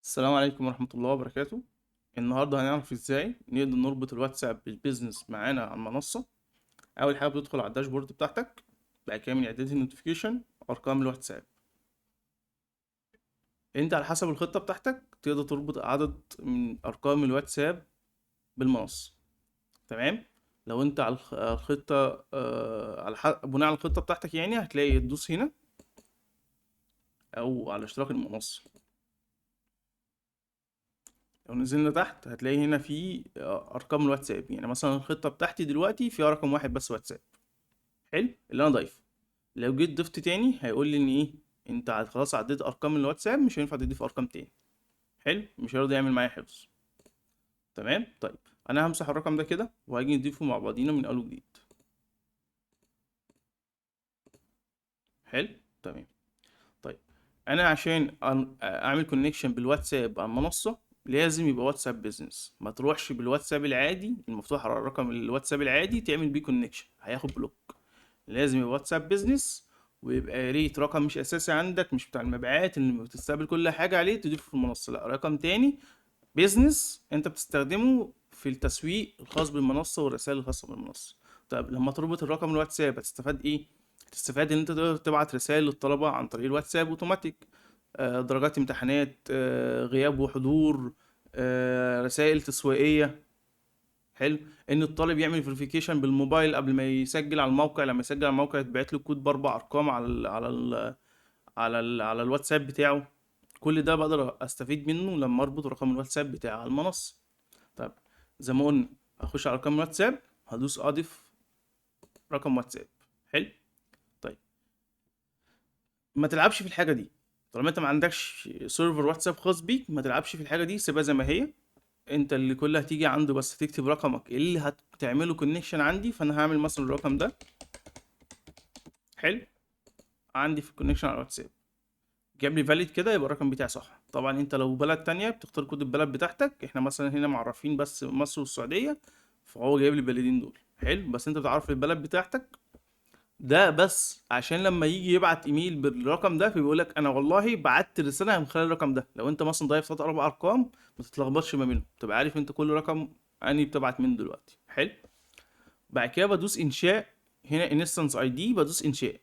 السلام عليكم ورحمة الله وبركاته. النهاردة هنعرف ازاي نقدر نربط الواتساب بال business معانا على المنصة. أول حاجة بتدخل على ال dashboard بتاعتك، بعد كده من إعدادات ال notification أرقام الواتساب. انت على حسب الخطة بتاعتك تقدر تربط عدد من أرقام الواتساب بالمنصة، تمام؟ لو انت على الخطة، بناء على الخطة بتاعتك يعني هتلاقي تدوس هنا أو على اشتراك المنصة. لو نزلنا تحت هتلاقي هنا في ارقام الواتساب، يعني مثلا الخطة بتاعتي دلوقتي فيها رقم واحد بس واتساب، حلو، اللي انا ضايفه. لو جيت ضفت تاني هيقول لي ان ايه، انت خلاص عديت ارقام الواتساب، مش هينفع تضيف ارقام تاني، حلو، مش هيرضى يعمل معايا حفظ، تمام. طيب انا همسح الرقم ده كده وهاجي نضيفه مع بعضينا من اول وجديد، حلو، تمام. طيب انا عشان اعمل connection بالواتساب على المنصة لازم يبقى واتساب business، ما تروحش بالواتساب العادي المفتوح على الرقم الواتساب العادي تعمل بيه connection، هياخد block. لازم يبقى واتساب business، ويبقى يا ريت رقم مش اساسي عندك، مش بتاع المبيعات اللي بتستقبل كل حاجة عليه تضيفه في المنصة، لا، رقم تاني business انت بتستخدمه في التسويق الخاص بالمنصه والرسائل الخاصة بالمنصه. طيب لما تربط الرقم الواتساب هتستفاد ايه؟ هتستفاد ان انت تقدر تبعت رسائل للطلبة عن طريق الواتساب اوتوماتيك، درجات امتحانات، غياب وحضور، رسائل تسويقية، حلو، ان الطالب يعمل verification بالموبايل قبل ما يسجل على الموقع، لما يسجل على الموقع يتبعت له كود باربع ارقام على الواتساب بتاعه. كل ده بقدر استفيد منه لما اربط رقم الواتساب بتاعي على المنصة. طيب زي ما قلنا هخش على رقم الواتساب، هدوس اضيف رقم واتساب، حلو. طيب ما تلعبش في الحاجة دي طالما انت ما عندكش server واتساب خاص بيك، ما تلعبش في الحاجة دي، سيبها زي ما هي. انت اللي كلها هتيجي عنده بس تكتب رقمك اللي هتعمله connection عندي، فانا هعمل مثلا الرقم ده، حلو، عندي في ال connection على الواتساب، جاب لي valid كده، يبقى الرقم بتاعي صح. طبعا انت لو بلد تانية بتختار كود البلد بتاعتك، احنا مثلا هنا معرفين بس مصر والسعودية، فهو جايب لي البلدين دول، حلو، بس انت بتعرف البلد بتاعتك ده بس عشان لما يجي يبعت ايميل بالرقم ده فبيقول لك انا والله بعت رسالة من خلال الرقم ده. لو انت مثلا ضايف 3 4 ارقام ما تتلخبطش ما بينهم، تبقى عارف انت كل رقم اني بتبعت منه دلوقتي، حلو. بعد كده بدوس انشاء هنا instance ID، بدوس انشاء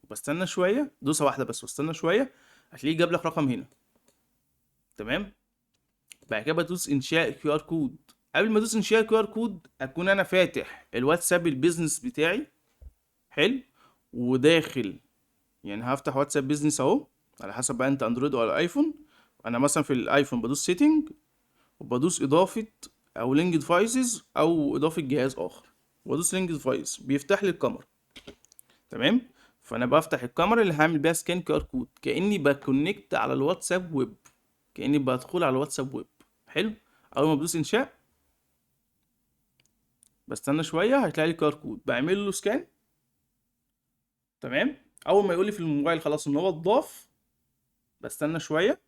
وبستنى شوية، دوسة واحدة بس واستنى شوية، هتلاقيه جاب لك رقم هنا، تمام. بعد كده بدوس انشاء QR code. قبل ما ادوس انشاء QR code اكون انا فاتح الواتساب ال business بتاعي، حلو، وداخل، يعني هفتح واتساب business اهو، على حسب بقى انت اندرويد ولا ايفون. انا مثلا في الايفون بدوس setting وبدوس اضافه او link devices او اضافه جهاز اخر، وادوس link device بيفتح لي الكاميرا، تمام. فانا بفتح الكاميرا اللي هعمل بيها scan QR code، كاني ب connect على الواتساب ويب، كاني بدخل على الواتساب ويب، حلو. اول ما بدوس انشاء بستنى شوية هتلاقي لي QR code، بعمل له scan، تمام. اول ما يقول لي في الموبايل خلاص ان هو اتضاف، بستنى شوية،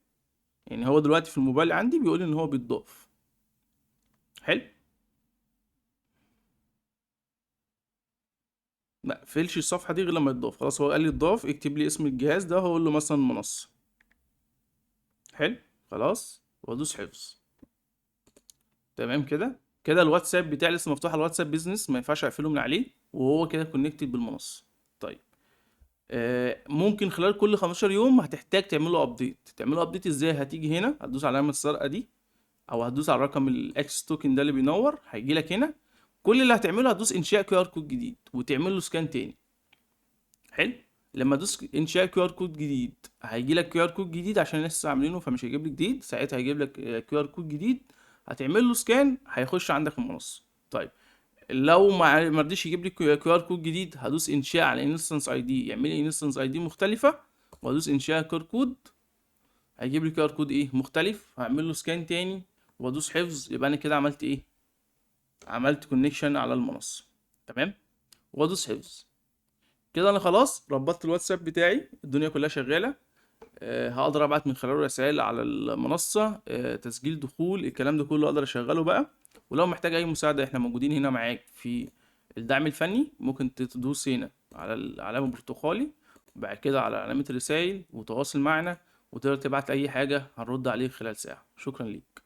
يعني هو دلوقتي في الموبايل عندي بيقول لي ان هو بيتضاف، حلو. ما اقفلش الصفحة دي غير لما يتضاف، خلاص هو قال لي اتضاف، اكتب لي اسم الجهاز ده، هقول له مثلا منصة، حلو، خلاص، وادوس حفظ، تمام كده. كده الواتساب بتاعي لسه مفتوح على الواتساب business، ما ينفعش اقفله من عليه، وهو كده connected بالمنصه. طيب ممكن خلال كل 15 يوم هتحتاج تعمل له update. تعمل له update ازاي؟ هتيجي هنا هتدوس على العلامة الزرقاء دي، او هتدوس على الرقم ال access token ده اللي بينور، هيجي لك هنا. كل اللي هتعمله هتدوس انشاء QR code جديد وتعمل له scan تاني، حلو. لما تدوس انشاء QR code جديد هيجي لك QR code جديد عشان لسه عاملينه فمش هيجيب لك جديد، ساعتها هيجيب لك QR code جديد هتعمل له scan هيخش عندك المنصة. طيب لو ما رضيش يجيب لي QR code جديد، هدوس انشاء على instance ID، يعمل لي instance ID مختلفة، وادوس انشاء QR code هيجيب لي QR code ايه مختلف، هعمل له scan تاني وادوس حفظ. يبقى انا كده عملت ايه؟ عملت connection على المنصة، تمام، وادوس حفظ. كده انا خلاص ربطت الواتساب بتاعي، الدنيا كلها شغالة، هقدر ابعت من خلاله رسائل على المنصة، تسجيل دخول، الكلام ده كله اقدر اشغله بقى. ولو محتاج اي مساعدة احنا موجودين هنا معاك في الدعم الفني، ممكن تدوس هنا على العلامة البرتقالي، وبعد كده على علامة الرسائل وتواصل معنا، وتقدر تبعت اي حاجة هنرد عليك خلال ساعة. شكرا ليك.